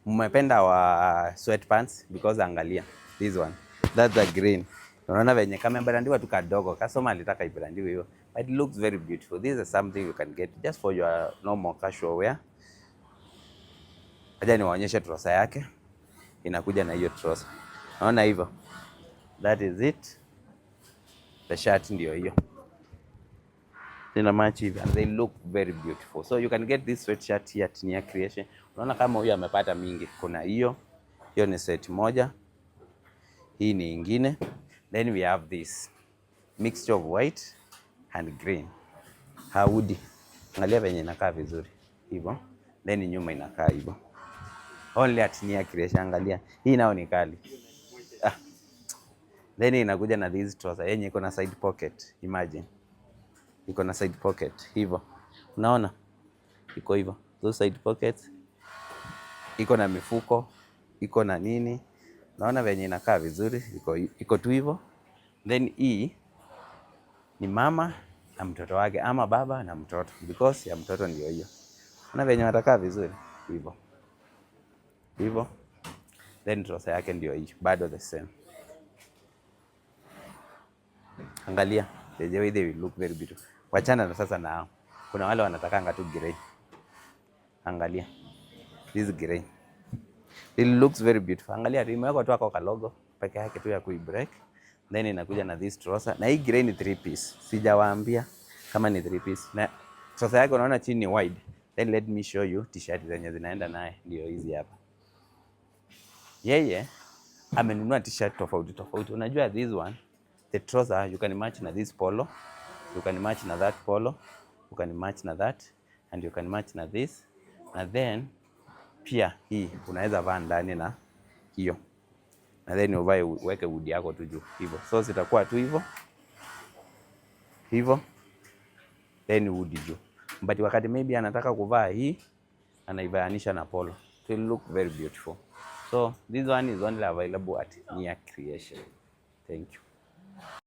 Mmependa wa sweatpants because angalia this one. That's a green. Unaona venye kamebrandiwa tu kadogo. Customer alitaka ibrandiwe hiyo. But it looks very beautiful. This is something you can get just for your normal casual wear. Acha niwaonyeshe trouser yake. Inakuja na hiyo trouser. Naona hivyo. That is it. The shirt ndio hiyo. Zina match hivi and they look very beautiful. So you can get this sweatshirt here at Nia Creation. Unaona kama huyu amepata mingi. Kuna hiyo, hiyo ni set moja. Hii ni ingine. Then we have this mixture of white and green. Hoodie. Angalia venye inakaa vizuri. Hivyo. Then nyuma inakaa hivyo. Only at Nia Creation. Angalia. Hii nao ni kali. Ah. Then inakuja na this trouser yenye iko na side pocket. Imagine. Iko na side pocket hivyo. Unaona? Iko hivyo. Those side pockets. Iko na mifuko, iko na nini. Naona venye inakaa vizuri, iko tu hivyo. Then hii ni mama na mtoto wake ama baba na mtoto, because ya mtoto ndio hiyo. Unaona venye watakaa vizuri hivyo. Hivyo. Then trouser yake ndio hii, bado the same. Angalia the way they will look very beautiful. Wachana na sasa na hao. Kuna wale wanatakanga tu grey. Angalia this grey. It looks very beautiful. Angalia imewekwa tu ako kalogo peke yake tu ya kuibreak. Then inakuja na this trouser. Na hii grey ni 3 piece. Sijawaambia kama ni 3 piece. Na trouser yake unaona chini ni wide. Then let me show you t-shirt zenye zinaenda naye ndio hizi hapa. Yeye amenunua t-shirt tofauti tofauti. Unajua this one, the trouser you can match na this polo, you can match na that polo, you can match na that and you can match na this. Na then pia hii unaweza vaa ndani na hiyo. Na then uvae uweke hoodie yako tu juu hivyo. So zitakuwa tu hivyo. Hivyo. Then hoodie juu. But wakati maybe anataka kuvaa hii, anaivaanisha na polo. It will look very beautiful. So this one is only available at Nia Creation. Thank you.